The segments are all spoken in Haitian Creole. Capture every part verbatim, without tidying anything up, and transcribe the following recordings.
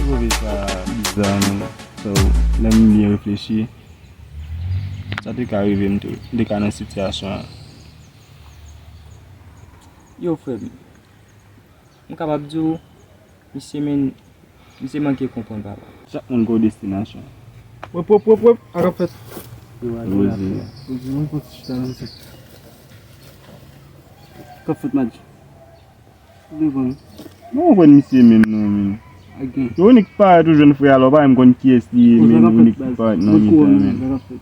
Twouve sa biza, man. So, lè m byen reflechi, sa te ka rive m tou. M te ka nan sitiyasyon an. Yo, frè m, m kapab di w, misye men, misye manke konprann papa. Chak moun gen yon destinasyon. Wep, wep, wep, wep, sa k ap fèt? Yo, ale la, frè. Yo, di, nou pran ti chita la, misye. K ap fèt, Madji? Devan. M pa konprann misye menm non, men. Gen. Yo, Nick parèt ou jwenn frè a la, ou pa menm konn kiyès li ye, men ou Nick parèt nan mitan, men.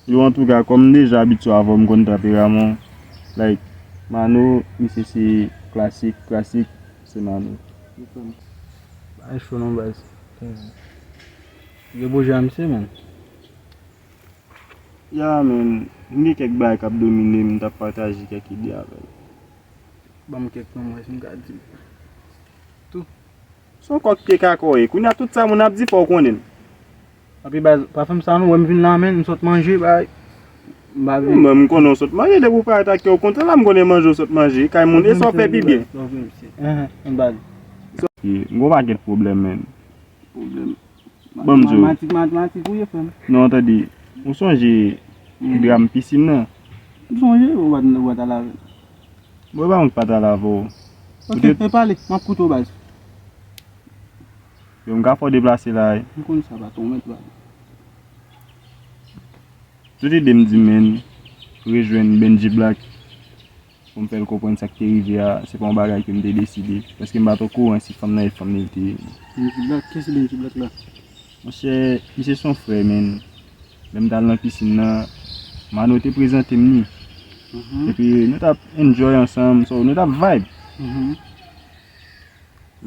Yo, antouka, kòm m deja abitye avè w, m konn tanperaman w. Like, Mano, misye se klasik, klasik, se Mano. Bagay cho non, baz. Gen bouji a misye, men. Ya, men, m gen kèk bagay k ap domine m, m t ap pataje kèk ide avè l. Ban m kèk non, m wè si m ka di l. Tou. Se yon kòk pye kakò ye. Kounye a tout sa moun ap di fò w konnen l. Anpi baz, pa fè m sa non, wè m vin la, men, m sot manje, bay. M pa vin. Mwen, m konnen w sot manje, depi w parèt ak kè w kontan la, m konnen manje w sot manje. Kay moun, e sa w fè pi byen. Enhen, m baz. M gen yon pakèt pwoblèm, men. Pwoblèm. Ban m di w. Matematik, matematik, ou ye, frè m. Non, tande, ou sonje dram pisin nan? M sonje, ou pa t, ou pa t al avè m. Bon, e pa mwen ki pa t al avè w. Ok, e pale, m ap koute w, baz. Yo, m ka fè w deplase la, wi. M konn sa, patwon, mèt pale. Tout ide m di, men, rejwenn Benji Black pou m fè l konprann sa k te rive a, se pa yon bagay ke m te deside. Paske m pa t okouran si fanm nan e fanm li l te ye. Benji Black, kiyès se Benji Black la? Monchè, misye se yon frè, men. Lè m t al nan pisin nan, Mano te prezante m li. Mhm. Epi nou t ap enjoy ansanm, so nou t ap vibe. Mhm.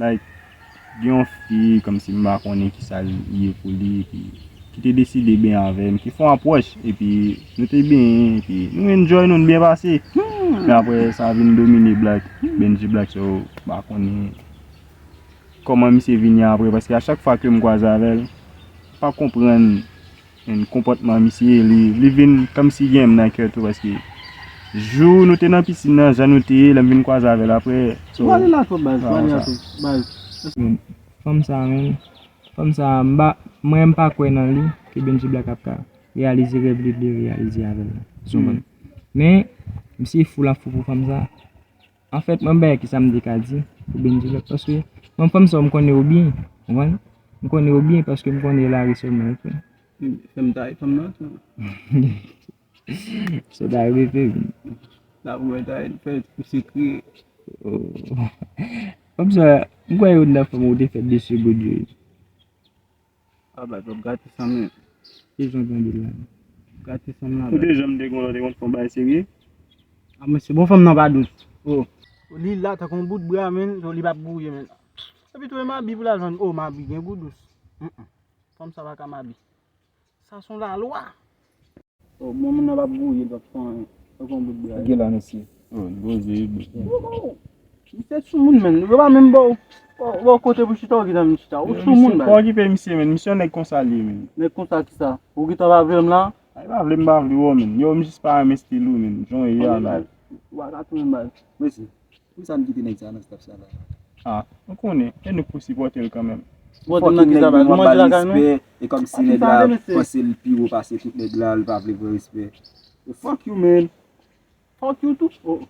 Like, gen yon fi, kòmsi m pa konnen kisa l ye pou li, epi ki te deside benyen avè m, ki fè yon apwòch, epi nou te benyen, epi nou enjoy nou, nou byen pase. Hmm. Men apre, sa vin domine Black, Benji Black, so, m pa konnen kòman misye vini apre, paske a chak fwa ke m kwaze avè l, m pa konprann, men, konpòtman misye, li, li vin kòmsi gen m nan kè tou, paske jou nou te nan pisin nan, jan nou te ye, lè m vin kwaze avè l apre, so, ou ale la twòp, baz, ou ale la twòp, baz. Men, fanm sa, men, fanm sa, m pa, mwen, m pa kwè nan li, ke Benji Black ap ka reyalize rèv li vle reyalize avè l la. Ou konprann? Men, misye fou, l ap fou pou fanm sa. Anfèt, mwen, m pa wè kisa m te ka di pou Benji Black, paske mwen, fanm sa, m konnen yo byen, ou konprann? M konnen yo byen paske m konnen lari sèlman yo fè. Fè m taye fanm nan, tou. Sa ta rive fè vin. La pou mwen taye, fè pou se kriye. Oh. Fanm sa, m kwè yo nan fanm ou te fè de segonn yo ye. A bay pòp gate sa men. Ki jan tande la? Gate sa men. Ou te janm te konn, te konn fè yon bagay serye? A men se bon fanm nan pa dous. Oh. Li la tankou yon bout bra men, so li p ap gouye men. Epi tou e mabi pou la jwenn. Oh, mabi gen gou dous. Mm-mm. Fanm sa pa ka mabi. Sa se yon lalwa. Oh, bon, moun nan p ap gouye, l p ap fè anyen. Fè yon bout bra. Gade la, mesye. Oh, li poze, wi, bro. Oh, oh. Misye sou moun, menn. Yo pa menm ba w, ba w kote pou chita, ou gentan vin chita. Ou sou moun, baz. Pa okipe misye, menn. Misye yon nèg konsa li ye, menn. Nèg konsa kisa? Ou gentan pa vle m la? Ay, pa vle m, pa vle w, menn. Yo, m jis pa renmen stil ou, menn. Jan w ye a la. Ou pa ka tounen, baz. Mèsi. Poukisa m kite nèg sa nan staff sa la? Ah, ou konnen, e nou k pou sipòte l kanmenm. Sipòte m nan kisa, baz? Ou manje lakay nou? E kòmsi nèg la panse l pi wo pase tout nèg la, l pa vle pran respè. Oh, fuck you, man. Fuck you too. Oh.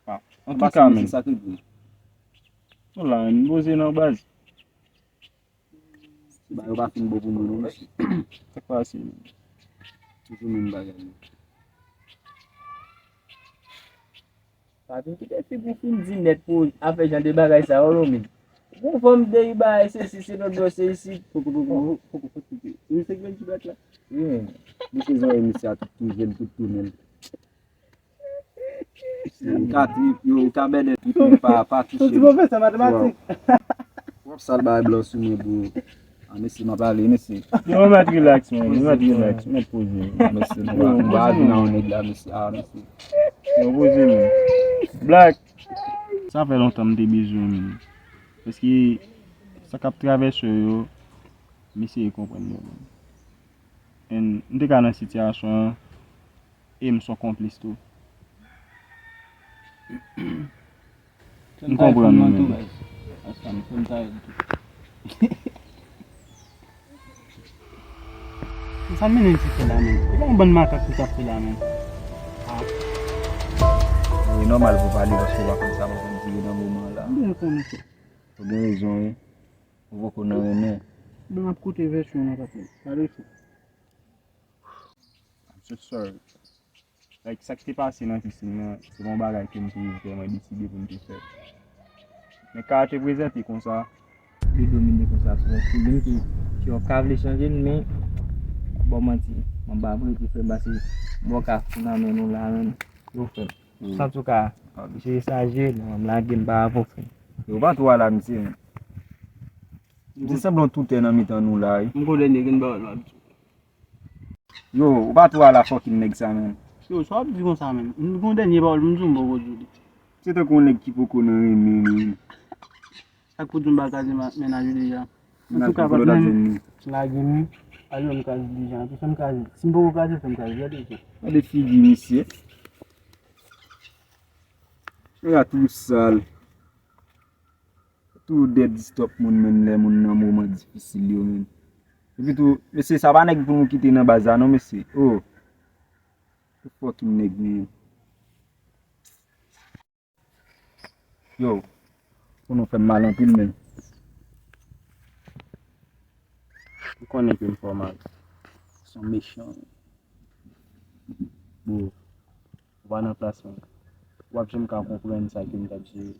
Ah, antouka, men. Sa te di. Ou la, menn, poze nan baz. Ba yo pa fin bon pou mwen non, mesye. Sa k pase? Toujou menm bagay yo. Papi, kite fi pou fin di nèt pou afè jan de bagay sa yo, non, men. Bon, fanm de bagay, se si, se dodo, se isi. Poko, poko, poko, poko, poko. Misye ki vin ti bèt la. Wi, men. Misye zòrèy misye a tout tou jèn, tout tou menm. Yo ka trip, yo ka bèdè trip, men pa, pa touche. Son ti pwofesè matematik. W ap sal bay blan sou mwen, bro. Ah, mesye, m ap ale, mesye. Yo, mèt relax, man. Yo, mèt relax. Mèt poze. Mesye, nou va, nou va vin nan yon nèg la, mesye. Ah, mesye. Yo, poze, man. Black. Sa fè lontan m te bezwen, man. Paske sa k ap travèse yo, m eseye konprann yo, man. And m te ka nan sitiyasyon an, e m se yon konplis tou. M konprann ou menm. Asa m fè m ta red tou. Sa m mennen ti fè la menm. E pa yon bann makak ki t ap fè la menm. Ah. E nòmal pou pale paske w pa konn sa m ap andire nan moman an la. M byen konnen sa. Ou gen rezon wi. Ou poko nan renmen. Bon, m ap koute vèsyon nan, papi. Pale sou. I'm so sorry. Like, sa ki te pase nan pisin nan, se pa yon bagay ke m te vrèman deside pou m te fè. Men ka a te prezante konsa. Li domine konsa sou yon figi m ki, ki yon ka vle chanje l, men bon manti. Mwen pa vle te fè m pase mwen ka fou nan men nou la menm. Yo fè m. Antouka, misye sage, non, m lage m pa avè w frè m. Yo pa twò ala misye. Misye sanble yon toutè nan mitan nou la wi. M gon dènye grenn pawòl m ap di w. Yo, ou pa twò ala fòkin nèg sa menm. Yo, sa w ap di konsa menm? M gon dènye pawòl pou m di w, m poko di w li. Se tankou yon nèg ki poko nan renmen menm. Sa k pou di w m pa ka di mennaj ou deja? Antouka, patnè m, lage m, alò m ka di deja. Anpi sa m ka di, si m poko ka di, sa m ka di, gade sa. Gade figi misye. Nèg la tou sal. Tou dead stop moun menm lè moun nan moman difisil yo menm. Epi tou, mesye, sa pa nèg pou nou kite nan baz la non, mesye. Oh. Tou fòkin nèg menm. Yo, pou nou fè m mal anpil menm. Ou konnen ke m fè w mal. Se yon mechan. Bro, ou pa nan plas mwen. W ap janm ka konprann sa ke m t ap jere.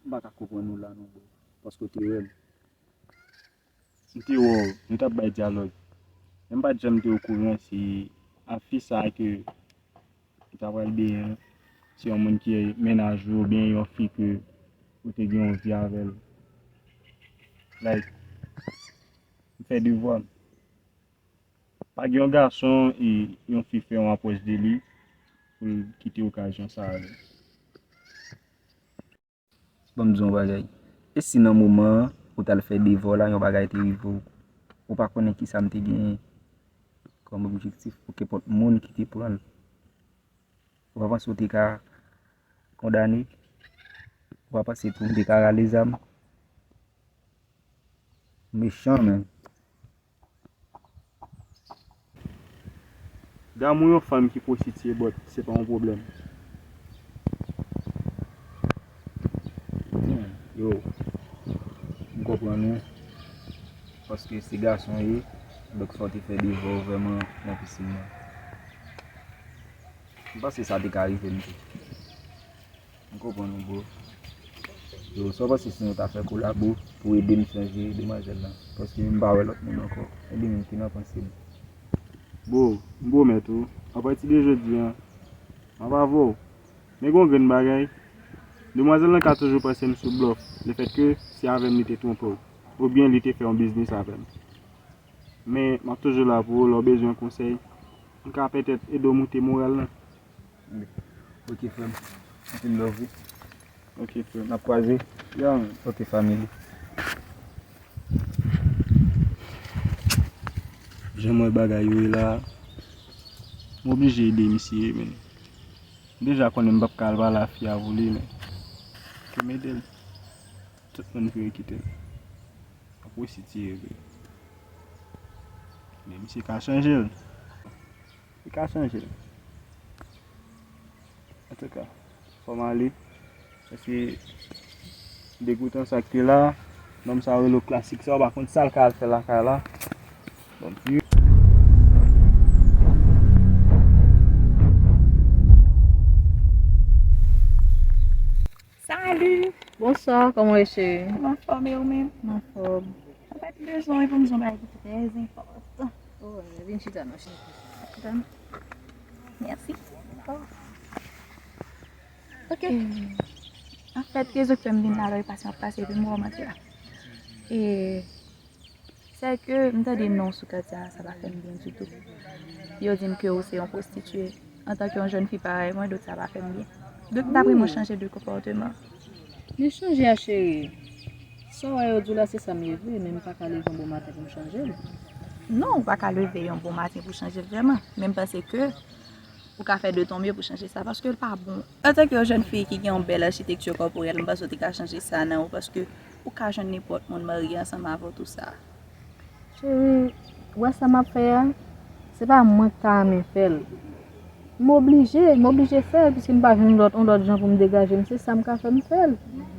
M pa ka konprann ou la non, bro. Paske w te wè m. M te wè w, nou t ap bay dyalòg. Men m pa t janm te okouran si a fi sa a ke ou ta pral benyen an, se yon moun ki mennaj ou oubyen yon fi ke ou te gen yon vi avè l. Like, m fè devwa m. Pa gen yon gason e yon fi fè yon apwòch de li pou l kite okazyon sa a avè l. Ban m di w yon bagay. E si nan moman an, ou t al fè devwa w la, yon bagay te rive w, ou pa konnen kisa m te genyen kòm objektif pou kenpòt moun ki te pran l? Ou pa panse w te ka kondane? Ou pa panse tou m te ka rale zam? Mechan, menn. Damou yon fanm ki pwostitiye, but se pa yon pwoblèm. Hmm, yo, m konprann ou. Paske se gason w ye, donk fò w te fè devwa w vrèman nan pisin nan. M panse sa te ka rive m tou. M konprann ou, bro. Yo, sa w panse si nou ta fè kolabo pou ede m chanje demwazèl lan? Paske m pa wè lòt moun ankò. E li menm ki nan panse m. Bro, m pwomèt ou, apati de jodi a, m ap avè w. Men gon grenn bagay, demwazèl lan ka toujou panse m sou blòf, lefètke se avè m li te twonpe w, oubyen li te fè yon biznis avè m. Men, m ap toujou la pou ou, lè w bezwen konsèy, m ka petèt ede w moute moral lan. Ok, frè m. Anpil love, wi. Ok, frè m. N ap kwaze. Yeah, man. Ok, family. Jan m wè bagay yo ye la, m oblije ede misye, men. M deja konnen m p ap ka al pale a fi a pou li, men. Ke m ede l. Tout moun vire kite l. Ap resi tire vre. Men misye ka chanje l. Li ka chanje l. Antouka, fò m ale. Paske degoutan sa k te la, nonm sa yo rele w klasik sa, w pa konn sa l ka al fè lakay la. Bon, pi. Salut! Bonsoir, comment est cheri? M anfòm e ou menm? M anfòm. An fèt, m bezwen w pou m di yon bagay ki trè enpòtan. Oh, vin chita non, cheri. Chita non. Mèsi. Ok. An fèt, rezon k fè m vin la, lè w pase, m ap pase, epi m wè w m antre la. E Sè ke m tande non w sou kat sa, sa pa fè m byen ditou. Yo di m ke ou se yon pwostitiye. Antanke yon jèn fi parèy mwen, donk sa pa fè m byen. Donk m ta renmen w chanje de konpòteman. Men chanje a cheri. Sa w wè yo di w la se sa m ye vre, men m pa ka leve yon bon maten pou m chanje l. Non, ou pa ka leve yon bon maten pou w chanje l vrèman. Men m panse ke Ou ka fè de ton mye pou chanje sa, paske l pa bon. Antanke yon jèn fi ki gen yon bèl achitekti kòporèl, m panse w te ka chanje sa nan ou, paske ou ka jwenn nenpòt moun marye ansanm avè w tou sa. Cheri, ou wè sa m ap fè a? Se pa mwen k ta renmen fè l. M oblije, m oblije fè l, piske m pa jwenn lòt, yon lòt jan pou m degaje m. Se sa m ka fè, m fè l.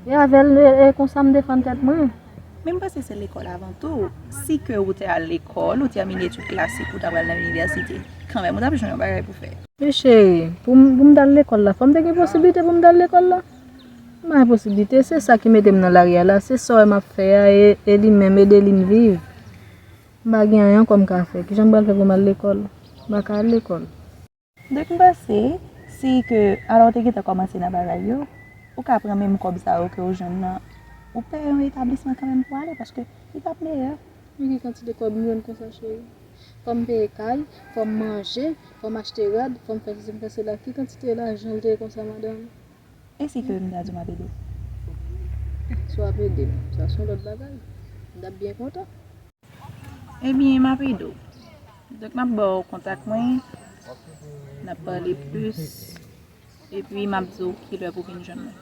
E avè l, e, e konsa m defann tèt mwen. Men m panse se lekòl avan tou. Si ke ou te al lekòl, ou tèmine etid klasik, ou ta pral nan inivèsite, kanmenm, ou t ap jwenn yon bagay pou fè. Men cheri, pou m, pou m t al lekòl la, fò m te gen posiblite pou m t al lekòl la. M pa gen posiblite, se sa ki mete m nan lari a la, se sa w wè m ap fè a, e, e li menm, ede li m viv. M pa gen anyen ankò m ka fè. Kijan m pral fè pou m al lekòl? M pa ka al lekòl. Donk, m panse, si ke, alò, w te gentan kòmanse nan bagay yo, ou ka pran menm kòb sa yo ke w jwenn nan, ou peye yon etablisman kanmenm pou w ale, paske li t ap meyè. Men ki kantite kòb m jwenn konsa, cheri? Fò m peye kay, fò m manje, fò m achte rad, fò m fè sesi, m fè sela. Ki kantite lajan l te ye konsa, madanm? E si ke m ta di w m ap ede w? Si w ap ede m, sa se yon lòt bagay. M t ap byen kontan. Ebyen, m ap ede w. Donk, m ap ba w kontak mwen, n ap pale plis, epi m ap di w kilè pou w vin jwenn mwen.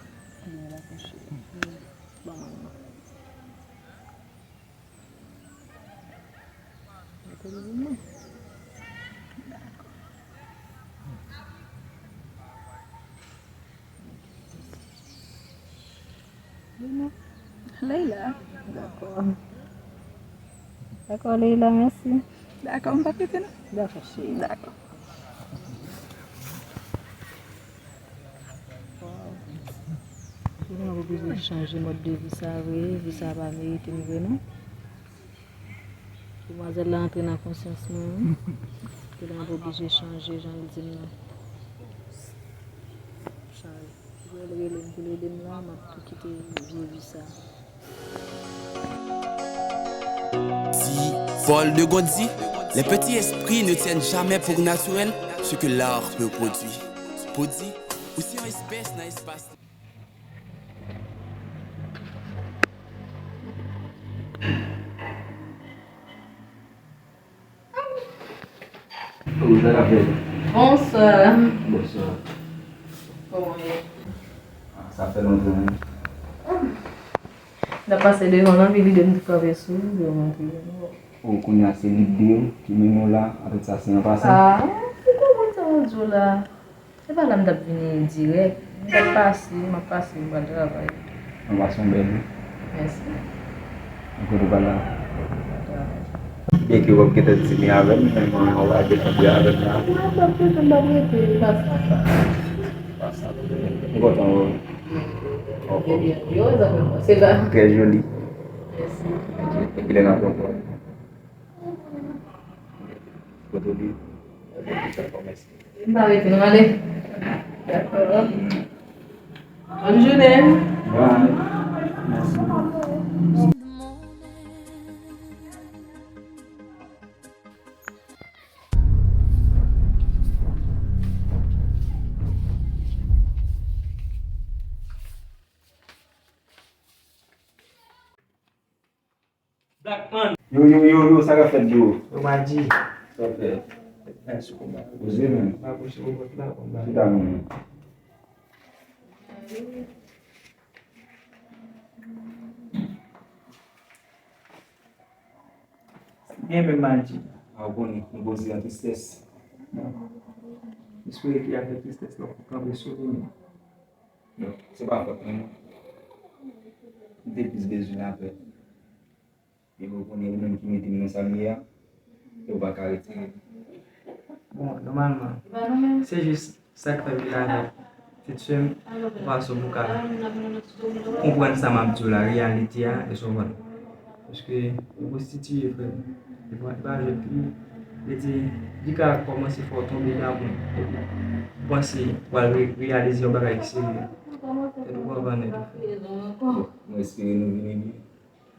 Leila. Dakò. Dakò, Leila, mèsi. Dakò, m p ap rete non. Dakò, cheri. Dakò. Waw. Mwen oblije chanje mòd de vi sa vre, vi sa pa merite m vre non. Demwazèl la antre nan konsyans mwen wi. Kounye a m oblije chanje jan l di m nan. Chanje. Pou l rele m, pou l ede m la, m ap tou kite vye vi sa. Ti Paul de Gondi, les petits esprits ne tiennent jamais pour naturel ce que l'art peut produire. Podi, ou se yon espès nan espas. Ou sa k ap fèt? Bonswa. Bonswa. Kòman w ye? Ah, sa fè lontan, wi. M t ap pase devan l, anpi lide m te kanpe sou li, yo montre nou. O, kounye a se lide w ki mennen w la, avèk sa se an pasan? Ah, ou konprann sa mwen di w la? Se pa la m t ap vini dirèk. M t ap pase, m ap pase, m pral travay. An pasan bèl wi. Mèsi. Mwen kote w pral la? M pral travay. Byen ke w ap gentan di ni avè m, men mwen w a gentan di avè m la. Mwen p ap rete, m p ap rete, m pa sa. Pa sa. M kontan wè w. Ebyen, yo, zanmi mwen, se la. Trè joli. Mèsi. Kilè n ap wè ankò? Kote w ye? Dakò, mèsi. M pa rete non, ale. Dakò. Bòn jounen. Bye. Mèsi. Yo, yo, yo, yo, sa k ap fèt, bro? Yo, Madji. Sa k ap fèt? Poze, man. Chita, man. Byen, men, Madji. A, ou konnen, m poze an tristès. M espere ke avèk tristès la, ou kanpe souri m. Bon, se pa fòt mwen non. M te plis bezwen lapè. Epi ou konnen ou menm ki mete m nan sa m ye a, e ou pa ka retire m. Bon, nòmalman, se jis sa k fè m vin avèk ti sè m, fason pou ka konprann sa m ap di w la, reyalite a, èske w konprann? Paske ou konstitiye, frè m. E pa, e pa jwèt li. Li di, li ka kòmanse fè w tonbe damou. Epi, ou panse w al re-, reyalize yon bagay ki serye. Èske w konprann, nèg? Bon, mwen espere nou vini byen.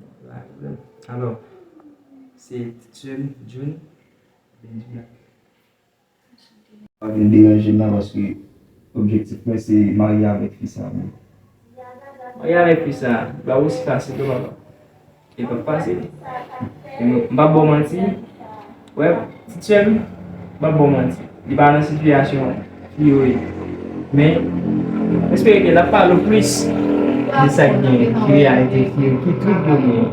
Pa gen pwoblèm. Alò, se ti sè m, June, Benji Black. Pa vin deranje m la paske objektif mwen se marye avèk fi sa menm. Marye avèk fi sa, li pa osi fasil non papa. E p ap fasil. E m, m p ap ba w manti. Wè, ti sè m, m p ap ba w manti. Li pa nan sitiyasyon Yo ye. Men, m espere ke l ap pale w plis de sa k gen, ki reyalite fi yo, ki trip yo genyen.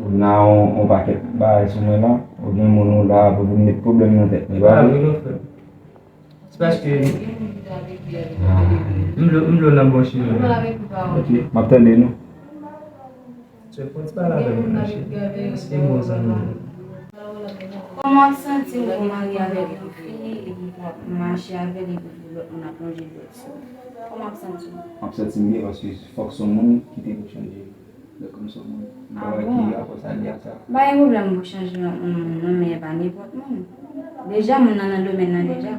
Ou nan yon, yon pakèt bagay sou mwen la, ou gen moun ou la pou vin met pwoblèm nan tèt mwen, pa vre? Se paske m vle, m vle w nan bon chimen. Ok, m ap tande nou. Sè, fò w ti pale avè m, monchè. Èske m bon zanmi w? Kòman w ap santi w pou w marye avèk yon fi epi w ap mache avè l epi pou lòt moun ap lonje dwèt sou ou? Kòman w ap santi w? M ap santi m byen paske fòk se yon moun ki te pou chanje. Donk, m se yon moun. M pa wè ki rapò sa li ak sa. M pa gen pwoblèm pou chanje yon, yon moun, non, men e pa nenpòt moun. Deja, moun nan nan domèn nan deja.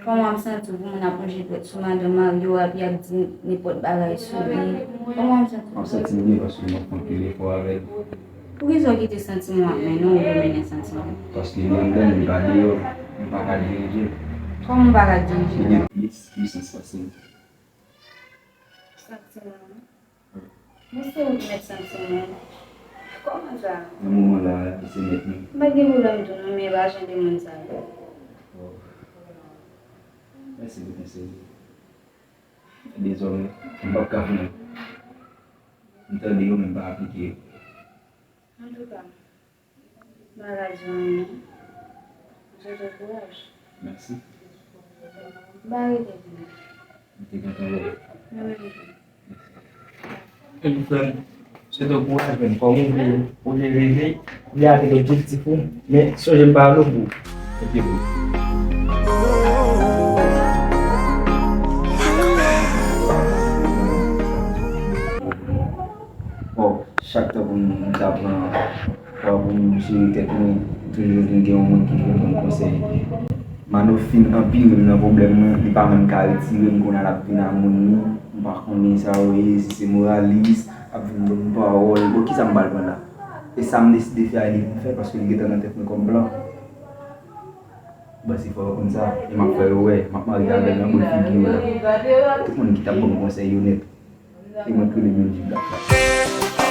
Kòman w ap santi w pou moun ap lonje dwèt sou madanm mari yo epi ap di nenpòt bagay sou li? Kòman w ap santi w? M ap santi m byen paske m ap fè anpil efò avè l. Poukisa w kite santiman w ap mennen w, ou mennen santiman w? Paske li anndan m, li pa deyò, m pa ka dirije l. Kòman w pa ka dirije l? Li gen plis pwisans pase m. Santiman w? Men se ou ki mèt santiman w. Kòman sa? Nan moman la, se mèt mwen. M pa t gen pwoblèm tou non, men e pa jan de moun sa yo. Oh. Mèsi pou konsèy yo. Dezòmè, m p ap ka fè anyen. M tande yo, men m pa aplike yo. Antouka, m pa ka di w anyen. M swete w kouraj. Mèsi. M pa rete pou mwen. M te kontan wè w. Mwen menm tou. Epi frè m, swete w kouraj, men kòm ou vle, ou vle reve, ou vle atenn objektif ou, men sonje m pa anlo pou ou. Ok, bro. Bon, chak tan pou m ta pran tan pou m jere tèt mwen, toujou vin gen yon moun ki vin ban m konsèy. Mano fin anpire m nan pwoblèm mwen, li pa menm ka retire m, kounye a l ap vin a moun li, m pa konnen sa yo ye, si se moralis, ap vin ban m pawòl, bon, kisa m pral pran la? E sa m deside fè a, li pou fè, paske li gentan nan tèt mwen kòm plan. Bon, se fò yo konn sa, e m ap fè yo wè, m ap marye avè l nan boul figi yo la. Tout moun ki t ap ban m konsèy yo nèt, e mwen k rele Mendy Black la.